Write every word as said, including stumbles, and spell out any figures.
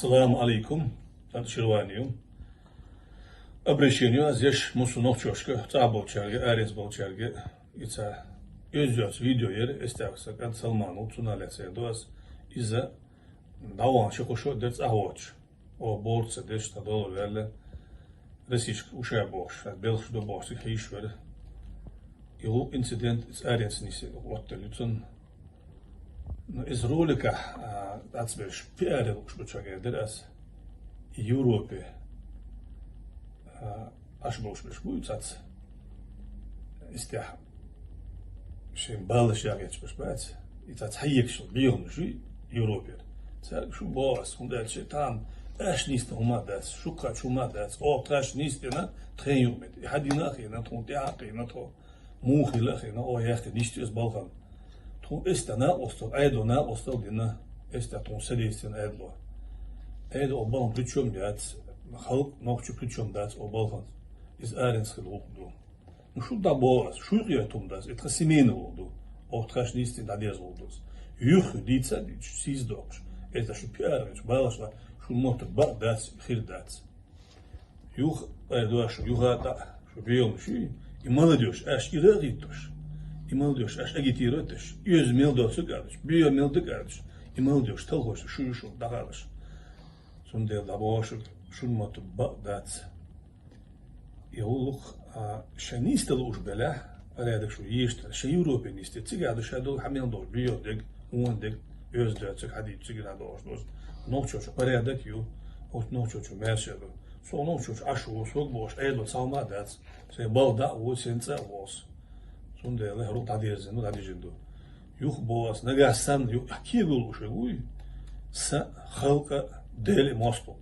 Салам алейкум. Тан ширванию. Обращение аз еш мусу нохчошка, цӀа болчарга, аренц болчарга, ица. Ёзёц видео ер, эстяхса, кан Салманул, цуна лецен дуас, иза, даван ши хушо дер цӀа гьоч. О, борца деш та долар вяла. Российск уша бохш, белхш до бохш, хиш вер. Його инцидент из аренц нисе, вот, лицун. Но из ролика, а, ацбеш, пиарил уж бачага дер ас. Европе. А, аш бош беш буй цац. Истя. Шин балыш ягеч беш бац. И цац хайекшил, бион жи Европе. Цар шу бос, хунда чи там, аш нисте ума дац, шука чума дац, о, таш нисте на, тхен юмет. И хадина хина, тхун тя хина, тхо. Мухи лахина, о, яхте, нисте эс балхан. Тхун эста на остал, айдо на остал дина, эста тхун садействен айдло. Айдо о балхан причём яц, халк нохчу причём дац о балхан. Из аренс хил лук ду. Ну, шу да бос, шу я тум дац, это семейный лук ду. О, тхаш нисте да дез лук дус. Юх дица, сиз докш. Это шу пиар, балашла, шу мотор ба дац, хир дац. Юх, э, дуа шу, юха та, шу биом шу, и молодёжь, аш и рагитош. И молодёжь, аш агитируйтош. И из мел доцу гадыш, био мел да гадыш. И молодёжь, талхош, шу, шу, да гадыш. Цундел да бош, шун моту ба дац. И улух, а, ша нисте луш беля, порядок шу ешта, ша Европе нисте, цига да ша дол хамел дол, био дег, уон дег, ёз да цик, хади цик на дош дош. Нохчош порядок ю, от нохчош мершер. Со нохчош ашу, со бош, айдо салма дац. Се бал да, вот сенца вос. Цундел ру да дезен, да дежен ду. Юх бос, нагасан, ю, а кигул уше гуй. Са халка дели мосту.